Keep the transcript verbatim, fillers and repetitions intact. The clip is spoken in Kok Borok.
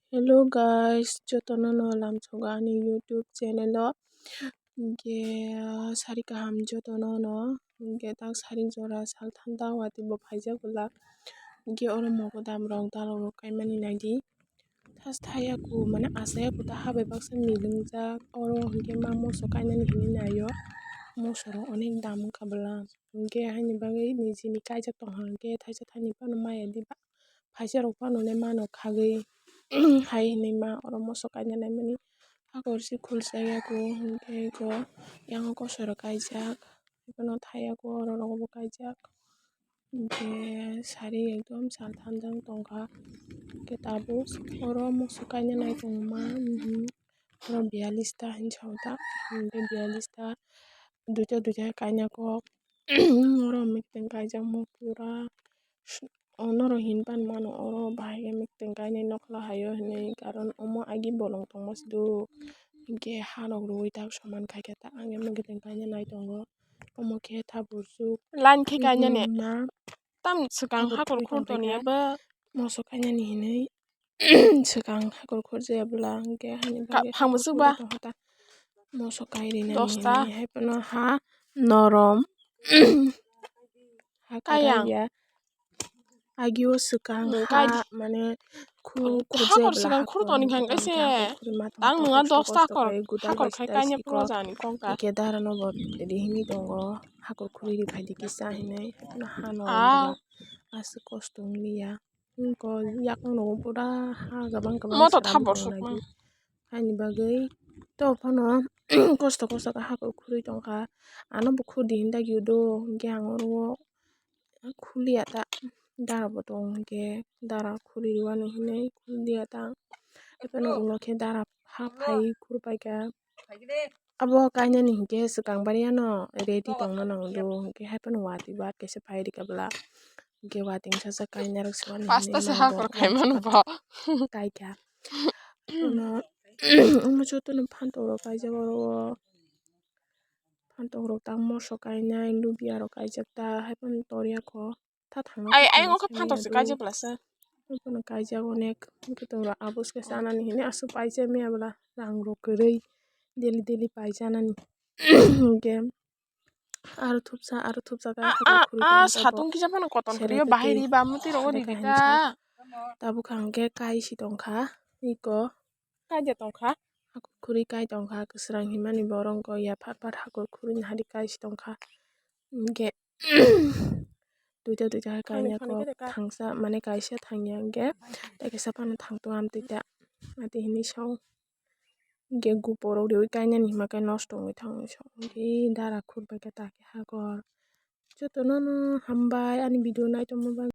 Hello guys, jotono no lamsogo ani YouTube channel o. Hinkhe sari kaham jotono no. Hinkhe tak sari jora sal thanda watwi bo phaijak bwla. Hinkhe oro mogodam rok dalok rok kaimani naidi. Thas thaya ku mane asaya ku ta ha bai baksa milingjak. Oro hinkhe ma moso kainani hinwi naio. Moso rok onek dam wngkha bwla. Hinkhe haini bagwi nijini kaijak tongkha hinkhe thaisa thaini phano maya diba. Phaisa rok phano le mano khagwi hai hinwi ma oro moso kaina naimani. Hakor se khulsa yaku hinkhe eko yango kosoi rok kaijak. Ebono thaya ku oro rogo bo kaijak. Hinkhe sari ekdom sal thanjak tongkha. Hinkhe tabuk oro moso kaina nai tongma, mhm, oro biyalista hinwi sao ta. Hinkhe biyalista duita duita kaina kok. Oro mikhteng kaijak mo pura. Norok hin pan mano oro bahai khe mikhteng kainai nokla haio hinwi, karon omo agi bolong tongma se do. Hinkhe ha rok rwui tak soman khaikhe ta ang mikhteng kainai nai tongo. Omo khe ta bursuk line khe kainani. Tam swkang hakor khur toni abo. Moso kainani hinwi swkang hakor khur jaya bwla hinkhe hani bagwi phang bwswk ba. Moso kai rinani hinwi hai phano ha norom. Ha kayang. Kaya. Agio swkang ha mane khu hakor swkang khur toni kha ese. Tang nunga dosta hakor, hakor khai kainai phuru jani kongka. Ike dara no bo rihini tongo hakor khuri ri phaidi kisa hinwi. Hano aswk kosto wngya. Wngkha yakung rogo pura ha gabang gabang moto thap borsuk. Haini bagwi to phano kosto kosto khe hakor khurui tongkha. Ano bo khur di hinda giyodo hinkhe ang oro o khuliya ta dara bo tongo hinkhe dara khuri rwani hinwi khuliya ta. Ephano ulo khe dara ha phai khur paikha. Abo kainani hinkhe swkang bari ano ready tongna nango do hinkhe hai phano watwi bat kaisa phai rikha bwla. Hinkhe watwi sasak kainarok swmani pasta hinwi se hakor khai mano bo. Kaikha. Ano omo jotono phantok rok kaijak oro o. Phantok rok ta moso kainai lubia rok kaijak ta hai phano toriya kho. Ta thangna ai, ai, wngkha phantok se kaijak bwla se. Obono kaijak onek, omo khe tongo abo se chanani hinwi aswk paisa maya bwla rang rok kwrwi daily daily pai chanani. Hinkhe aro thupsa, aro thupsa khe a, a, a, satung kisa phano koton kwrwi bahai ri ba mwtwi rogo ri ta. Tabuk ang khe kai si tongkha iko. Kaijak tongkha. Hakor khuri kai tongkha, kwswrang hinmani borok wngkha ya, phat phat hakor khuri ni hari kai si tongkha. Hinkhe duita duita hai kainai kok thangsa, mane kaisa thangya hinkhe tei kaisa phano thangtung amtwi ta. Ati hinwi sao. Hinkhe gupo rok riui kainani hima khe nosto wngwi thangwi sao. Hinkhe dara khur bai khe ta khe hakor. Jotono no hambai ani video naitongma bagwi.